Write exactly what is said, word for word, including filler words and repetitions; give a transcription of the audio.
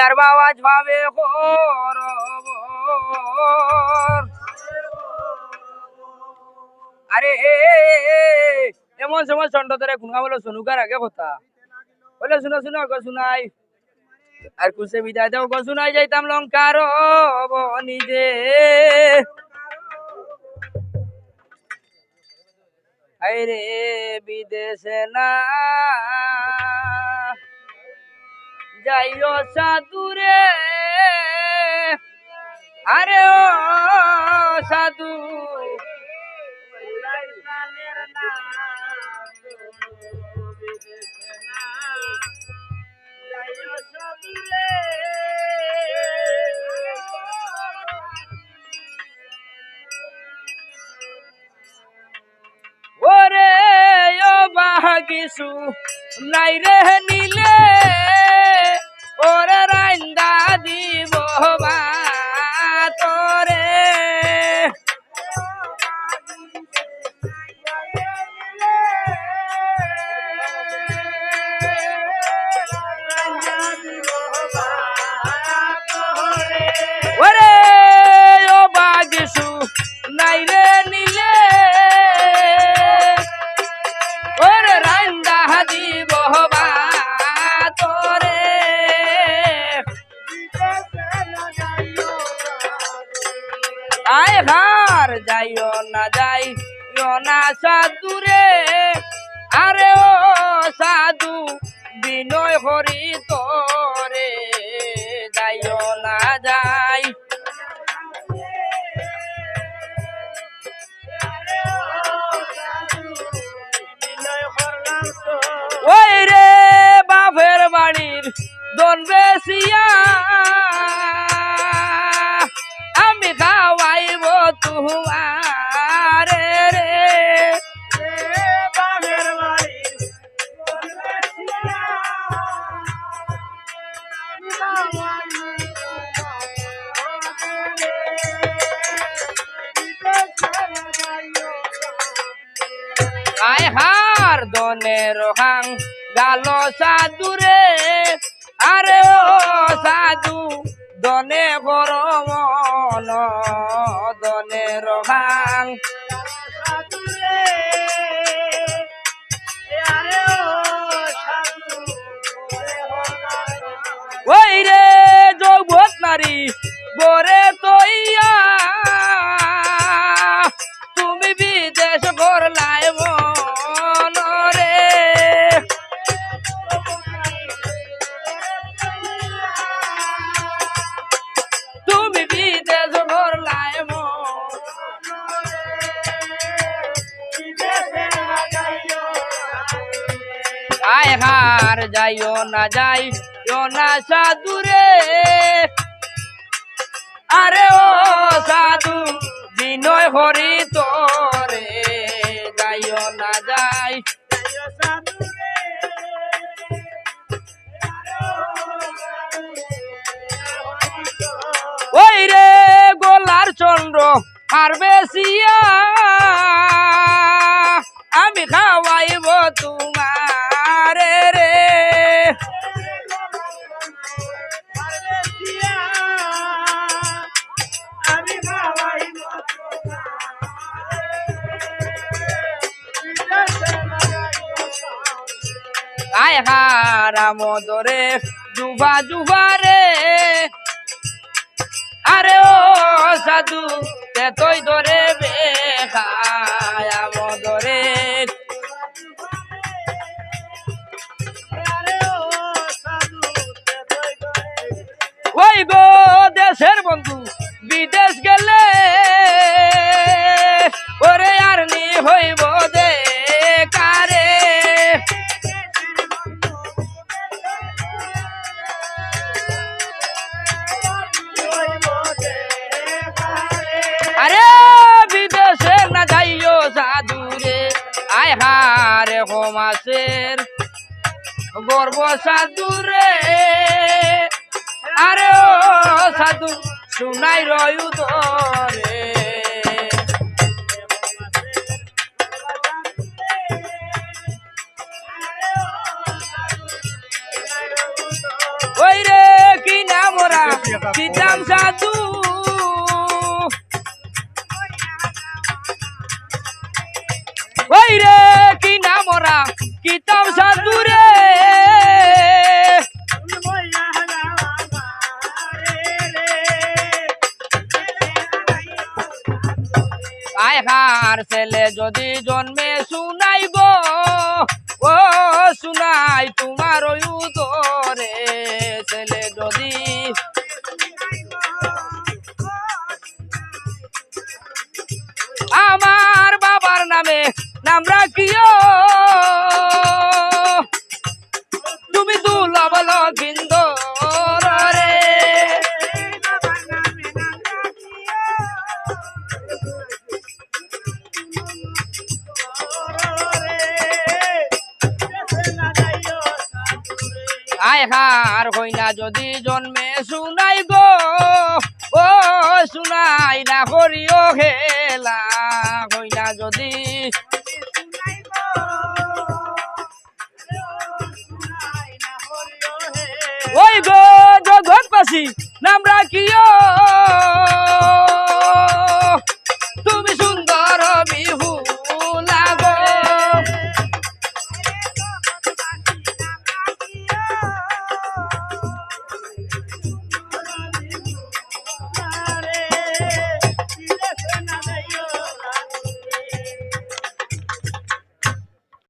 আর বাওয়াজ ভাবে খরবর। আরে, এমন সময় চন্ড ধরে কোন কাম অইলো, শুনুকার আগে কথা। বলে, "শুনো, শুনো, গো শুনাই।" আর কুসে বিদায় দেও, গো শুনাই, যাইতাম লঙ্কার বনে যে। আরে বিদেশে না যাইও সাধু রে, আরে ও সাধু। ওরে ও বাগিসু নাই রে নিলে, ওরে রাইন্দা দিব বা তোরে। ওরে ও বাগিসু নাই রে নিলে, ওরে রাইন্দা দিব বা তোরে। আয় হার যাইও না, যাইও না সাধু রে, আরে ও সাধু, বিনয় করি তোরে, যাইও না, যাই। ওই রে বাপের বাড়ির ধন বেচিয়া আমি খাওয়াইব তোমারে রে। আয় হার ধনের হাঙ্গালো সাধু রে, আরে ও সাধু, ধনে বড় মন, ধনের হাং। ওই রে যৌবন নারী বরে তইয়া, তুমি বিদেশ করলায় মন রে। তুমি বিদেশ করলায় মন। আয় হার যাইও না, যাইও না সাধু রে। আরে ও সাধু, বিনয় করি তোরে, যাইও না, যাই। ওই রে গলার চন্দ্র হার বেচিয়া আমি খাওয়াইব তোমারে রে। আয় হারাম ধরে জুবা জুবা রে। আরে ও সাধু, তে তুই ধরে বেখায় আমদরে। ওই গো দেশের বন্ধু, বিদেশ গেলে ওরে আর নি হইব দে কারে। আরে বিদেশে না যাইও সাধু রে, আয় হারে হোমাসের গর্ব সাধু রে। আরে ও সাধু, শুনাই রয়ু ধরে। ওই রে কি না কিতাম সাধুরে। আয় হার ছেলে যদি জন্মে সোনাই গো, ও সোনাই তোমার ওই উদরে, ছেলে যদি আমার বাবার নামে নাম রাখিও, তুমি দুর্লভ লক্ষিন্দর রে। আয় হার কইনা যদি জন্মে সোনাই গো, ও সোনাই না করিও খেলা, কইনা যদি ওই গো জগৎবাসী নাম রাখিও।